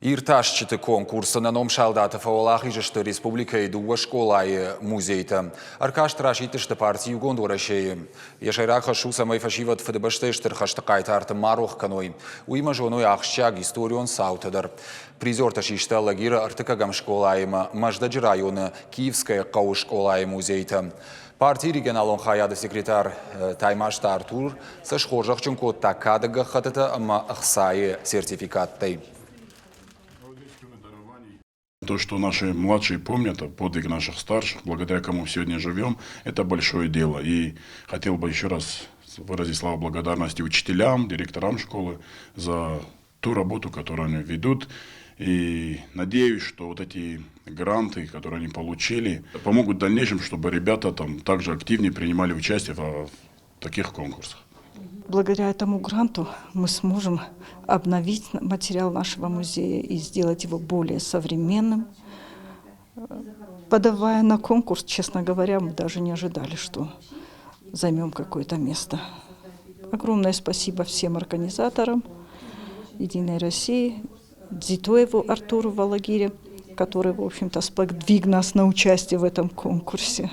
Иртасджыты конкурсы «Нӕ ном салдаты» фӕуӕлахиз сты республикӕйы дыууӕ скъолайы музейтӕ. Ӕркаст расидтысты парти «Иугонд Уӕрӕсе-йы». Йӕ сӕйраг хӕс у, цӕмӕй фӕсивӕд Фыдыбӕстӕйы Стыр хӕсты хъайтарты ма рох кӕной. Уыимӕ зоной ахсджиаг историон цаутӕ дӕр. Призертӕ систы Алагиры ӕртыккӕгӕм скъолайы ӕмӕ Мӕздӕджы районы Киевское хъӕуы скъолайы музейтӕ. Партийы регионалон хайады секретарь Таймазты Артур сӕ схорзӕхджын кодта кады гӕххӕттытӕ ӕмӕ ӕхцайы сертификаттӕй. То, что наши младшие помнят подвиг наших старших, благодаря кому сегодня живем, это большое дело. И хотел бы еще раз выразить слова благодарности учителям, директорам школы за ту работу, которую они ведут. И надеюсь, что вот эти гранты, которые они получили, помогут в дальнейшем, чтобы ребята там также активнее принимали участие в таких конкурсах. Благодаря этому гранту мы сможем обновить материал нашего музея и сделать его более современным. Подавая на конкурс, честно говоря, мы даже не ожидали, что займем какое-то место. Огромное спасибо всем организаторам «Единой России», Дзитоеву Артуру в Алагире, который, в общем-то, сподвиг нас на участие в этом конкурсе.